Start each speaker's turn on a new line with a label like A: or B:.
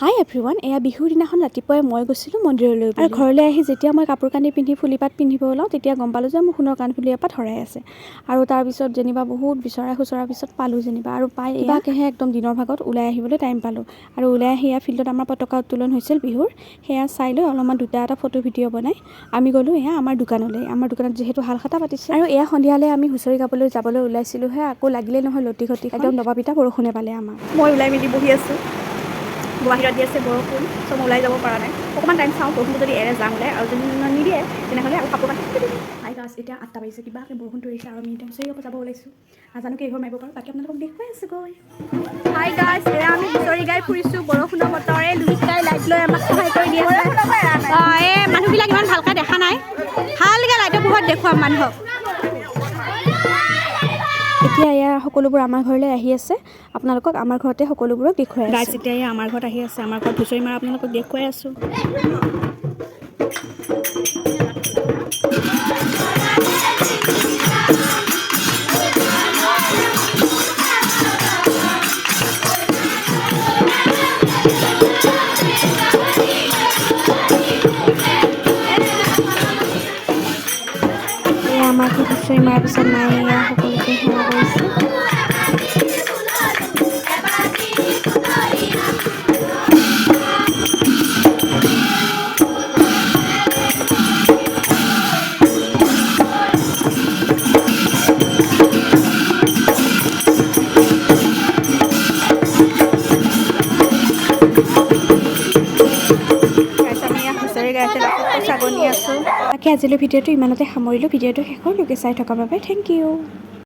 A: হাই everyone, এয়া বিহুৰ দিনাখন ৰাতিপুৱাই মই গৈছিলোঁ মন্দিৰলৈ আৰু ঘৰলৈ আহি যেতিয়া মই কাপোৰ কানি পিন্ধি ফুলিপাত পিন্ধিব ওলাওঁ, তেতিয়া গম পালোঁ যে মোৰ সোণৰ কাণফুলি এপাত হৰাই আছে। আৰু তাৰপিছত যেনিবা বহুত বিচৰা খুচৰাৰ পিছত পালোঁ যেনিবা। আৰু পাই কিবাকেহে একদম দিনৰ ভাগত ওলাই আহিবলৈ টাইম পালোঁ। আৰু ওলাই আহি এয়া ফিল্ডত আমাৰ পতাকা উত্তোলন হৈছিল বিহুৰ, সেয়া চাই লৈ অলপমান দুটা এটা ফটো ভিডিঅ' বনাই আমি গ'লোঁ এয়া আমাৰ দোকানলৈ। আমাৰ দোকানত যিহেতু শালখাতা পাতিছে। আৰু এয়া সন্ধিয়ালৈ আমি হুঁচৰি গাবলৈ যাবলৈ ওলাইছিলোঁহে, আকৌ লাগিলে নহয় লটি ঘটি, একদম দবাপিটা বৰষুণে পালে আমাক।
B: মই ওলাই মেলি বহি আছোঁ। বাহিৰত দি আছে বৰষুণ। চ' মই ওলাই যাব পৰা নাই। অকণমান টাইম চাওঁ, বৰষুণটো যদি এৰে যাম ওলাই আৰু যদি নিদিয়ে তেনেহ'লে আৰু কাপোৰ কানি দিম। হাই গাইজ, এতিয়া 8টা বাজিছে। কিবাকৈ বৰষুণটো এৰিছে আৰু আমি এতিয়া হুঁচৰি গাব যাব ওলাইছোঁ। নাজানো কেইঘৰ মাৰিব পাৰোঁ, বাকী আপোনালোকক দেখুৱাই আছোঁ গৈ।
C: হাই গাইজ, এয়া আমি হুঁচৰি গাই ফুৰিছোঁ বৰষুণৰ বতৰে। লোহিত দাই লাইট লৈ আমাক সহায় কৰি দি আছে। অঁ, এই মানুহবিলাক ইমান ভালকৈ দেখা নাই, ভালকৈ লাইটৰ পোহৰত দেখুৱাম মানুহক।
A: এতিয়া এয়া সকলোবোৰ আমাৰ ঘৰলৈ আহি আছে। আপোনালোকক আমাৰ ঘৰতে সকলোবোৰক দেখুৱাই
B: গাইজ,
A: আছোঁ।
B: এতিয়া এয়া আমাৰ ঘৰত আহি আছে। আমাৰ ঘৰত হুঁচৰি মাৰা আপোনালোকক দেখুৱাই আছোঁ।
A: এয়া আমাৰ ঘৰত হুঁচৰি মৰাৰ পিছত মায়ে এয়া সকলোকে সেৱা কৰিছে।
B: গাইজ, আমি এয়া হুঁচৰি গাই আছোঁ, লাষ্টত পইচা গণি আছোঁ।
A: বাকী আজিলৈ ভিডিঅ'টো ইমানতে সামৰিলোঁ। ভিডিঅ'টো শেষৰলৈকে চাই থকাৰ বাবে thank U.